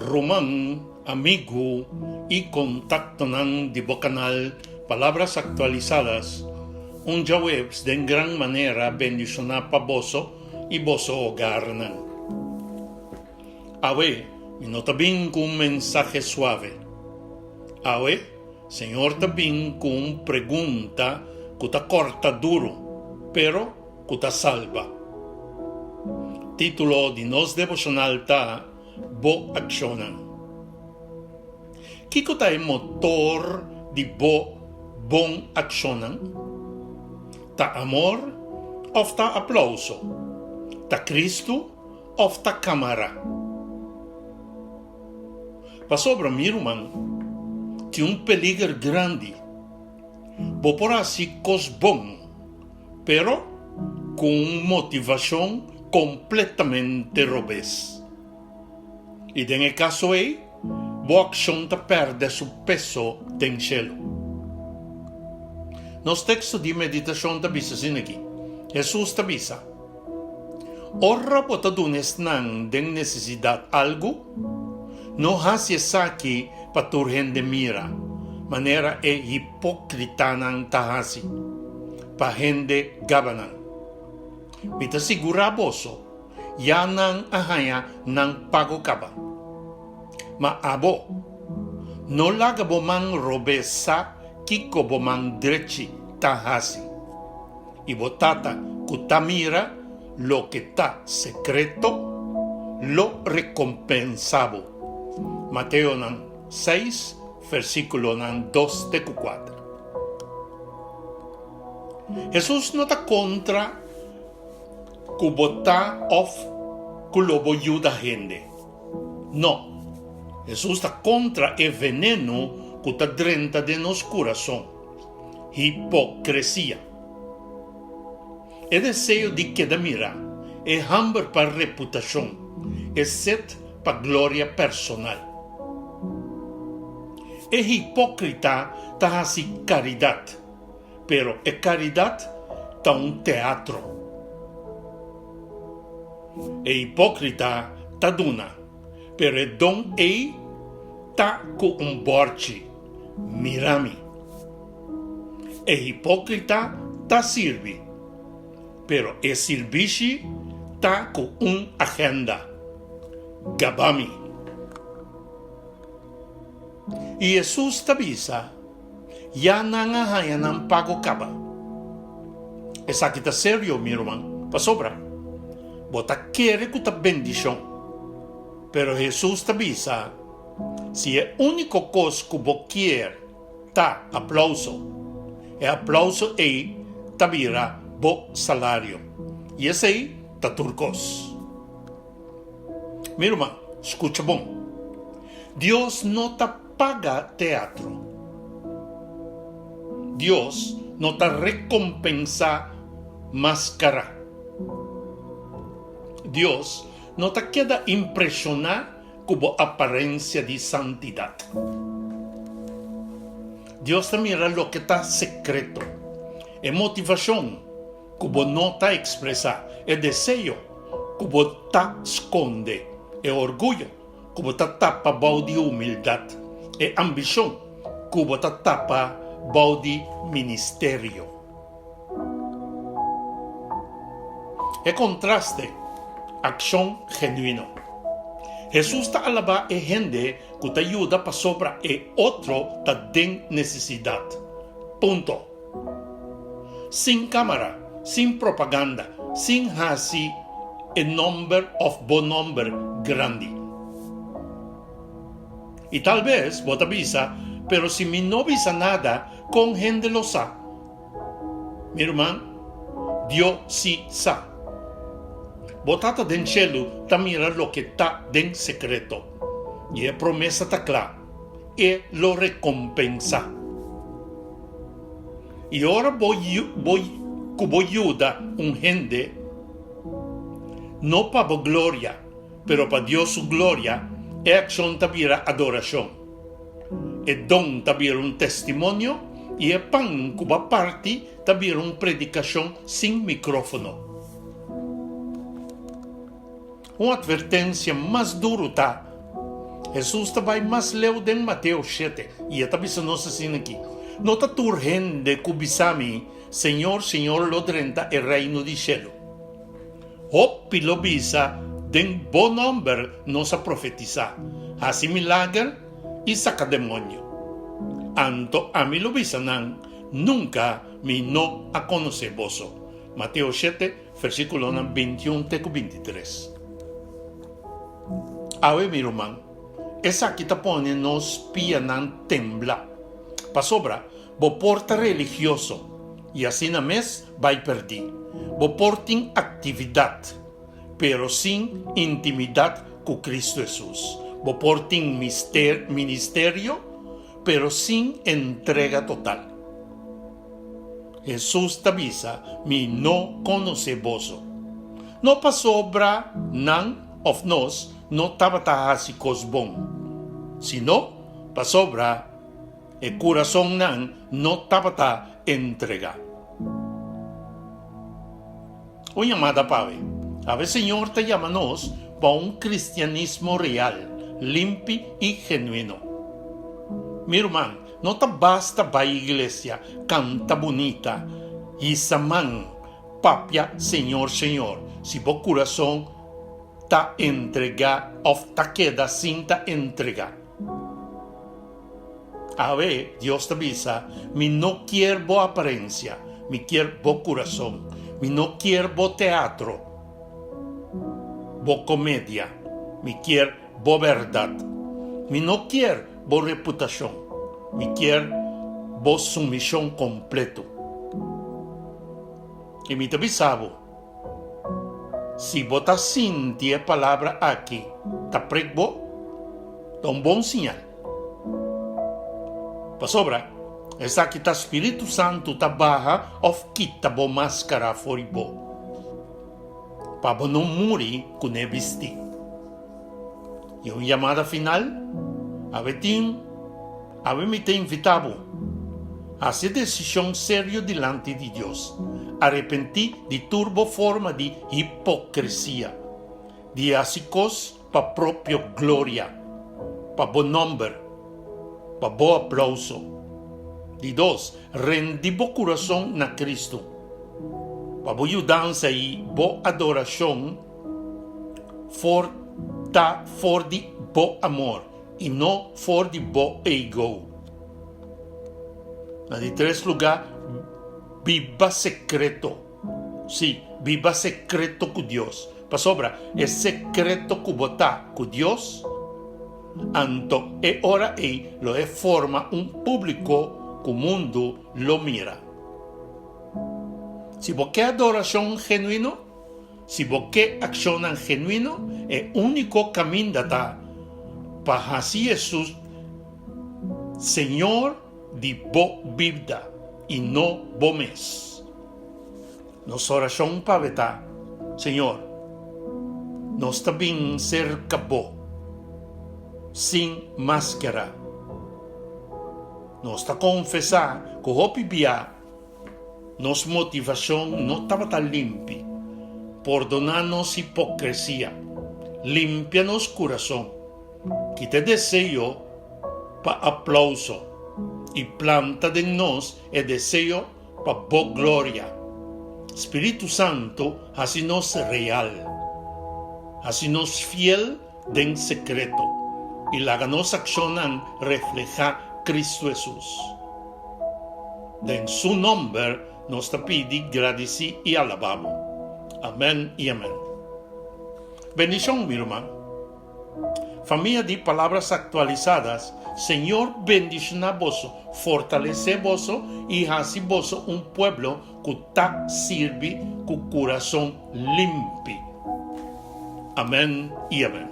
Ruman, amigu i kontaktonan di bo kanal Palabras Actualizadas, un djaweps den gran manera bendishoná pa boso i boso hogarnan. Awe mi no ta bin ku un mensahe suave. Awe Señor ta bin ku un pregunta ku ta kòrta duru, pero ku ta salba. Título di nos devoshonal ta Bo Akshonnan. Kiko ta e motor di bo bon akshonnan? Ta amor òf ta aplouso? Ta Kristu òf ta kamara? Pasobra, mi ruman, tin un peliger grandi. Bo por hasi kos bon, pero ku un motivashon kompletamente robes. I den e kaso ei, bo akshon ta pèrdè su peso den shelu. Nos teksto di meditashon ta bisa asina aki, Hesus ta bisa, Ora bo ta duna esnan den nesesidat algu, no hasi esaki pa tur hende mira, manera e hipókritanan ta hasi, pa hende gaba nan. Mi ta sigurá boso, ya nan a haña nan pago kaba. Ma abo, no laga bo man robes sa kiko bo man drechi ta hasi. I bo Tata ku ta mira loke ta sekreto lo rekompensá bo. Mateonan seis, versíkulonan dos te ku kuater. Hesus no ta kontra ku bo ta òf ku lo bo yuda hende. No, Hesus ta kontra e veneno ku ta drenta den nos kurason. Hipokresia. E deseo di keda mirá, e hamber pa reputashon, e set pa gloria personal. E hipókrita ta hasi karidat, pero e karidat ta un teatro. E hipókrita ta duna, pero e don ei ta ku un bòrchi. Mira mi. E hipókrita ta sirbi, pero e sirbishi ta ku un agenda. Gaba mi. I Hesus ta bisa, Ya nan a haña nan pago kaba. Esaki ta serio, mi ruman, pasobra bo ta kere ku ta bendishon. Pero Hesus ta bisa, Si e úniko kos ku bo kier ta aplauso, e aplauso ei ta bira bo salario, i esei ta tur kos. Mi ruman, skucha bon. Dios no ta paga teatro. Dios no ta rekompensá maskara. Dios no ta keda impreshoná ku bo aparensia di santidat. Dios ta mira loke ta sekreto, e motivashon ku bo no ta ekspresá, e deseo ku bo ta skonde, e orguyo ku bo ta tapa bou di humildat, e ambishon ku bo ta tapa bou di ministerio. E kontraste, akshon genuino. Hesus ta alabá e hende ku ta yuda pasobra e otro ta den nesesidat. Punto. Sin kámara, sin propaganda, sin hasi e nòmber òf bo nòmber grandi. I tal bes bo ta bisa, Pero si mi no bisa nada, kon hende lo sa? Mi ruman, Dio si sa. Bo Tata den shelu ta mira loke ta den sekreto, i e promesa ta kla, E lo rekompensá. I ora bo bo ku bo yuda un hende, no pa bo gloria, pero pa Dios su gloria, e akshon ta bira adorashon. E don ta bira un testimonio i e pan ku bo a parti ta bira un predikashon sin mikrófono. Un atvertensia mas duru ta, Hesus ta bai mas leu den Mateo shete i e ta bisa nos asina aki, No ta tur hende ku bisa mi, Señor, Señor lo drenta e Reino di shelu. Hopi lo bisa, Den bo nòmber nos a profetisá, hasi milager i saka demonio. Anto ami lo bisa nan, Nunka mi no a konosé boso. Mateo shete, versíkulonan bintiun te ku bintitres. Awe, mi ruman, esaki ta pone nos pianan tembla, pasobra bo por ta religioso i asina mes bai perdí. Bo por tin aktividat, pero sin intimidat ku Kristu Hesus. Bo por tin ministerio, pero sin entrega total. Hesus ta bisa, Mi no konosé boso. No pasobra nan òf nos no tabata hasi kos bon, sino pasobra e kurasonnan no tabata entregá. Un yamada pa awe. Awe Señor ta yama nos pa un kristianismo real, limpi i genuino. Mi ruman, no ta basta bai iglesia, kanta bunita, hisa man, papia Señor, Señor, si bo kurason ta entregá òf ta keda sin ta entregá. Awe, Dios ta bisa, Mi no kier bo aparensia, mi kier bo kurason. Mi no kier bo teatro, bo komedia, mi kier bo bèrdat. Mi no kier bo reputashon, mi kier bo sumishon kompleto. I mi ta bisa bo, Si bo ta sinti e palabra aki ta prek bo, ta un bon siñal. Pasobra, esaki ta Spiritu Santu ta baha òf kita bo máskara for di bo, pa bo no muri ku n'e bistí. I un yamada final, Awe tin, awe mi ta invitá bo, hasi e desishon serio dilanti di Dios, arepentí di tur bo forma di hipokresia, di hasi kos pa propio gloria, pa bo nòmber, pa bo aplauso. Di dos, rendi bo kurason na Kristu, pa bo yudansa i bo adorashon for ta for di bo amor i no for di bo ego. Na di tres lugá, biba sekreto. Sí, biba sekreto ku Dios. Pasobra e sekreto ku bo ta ku Dios, anto e ora ei lo e forma un públiko ku mundu lo mira. Si bo ke adorashon genuino, si bo ke akshonnan genuino, e úniko kaminda ta pa hasi Hesus Señor di bo bida i no bo mes. Nos orashon pa be ta, Señor, nos ta bin serka bo sin maskera. Nos ta konfesá ku hopi bia nos motivashon no tabata limpi. Pordoná nos hipokresia. Limpia nos kurason. Kita e deseo pa aplauso i planta den nos e deseo pa Bo gloria. Spiritu Santu hasi nos real, hasi nos fiel den sekreto i laga nos akshonnan reflehá Kristu Hesus. Den Su nòmber nos ta pidi, gradisí i alabá Bo. Amèn i amèn. Bendishon, mi ruman. Famia di Palabras Actualizadas, Señor bendiciona boso, fortalece boso y haci boso un pueblo cu ta sirbi cu curason limpi. Amen y amen.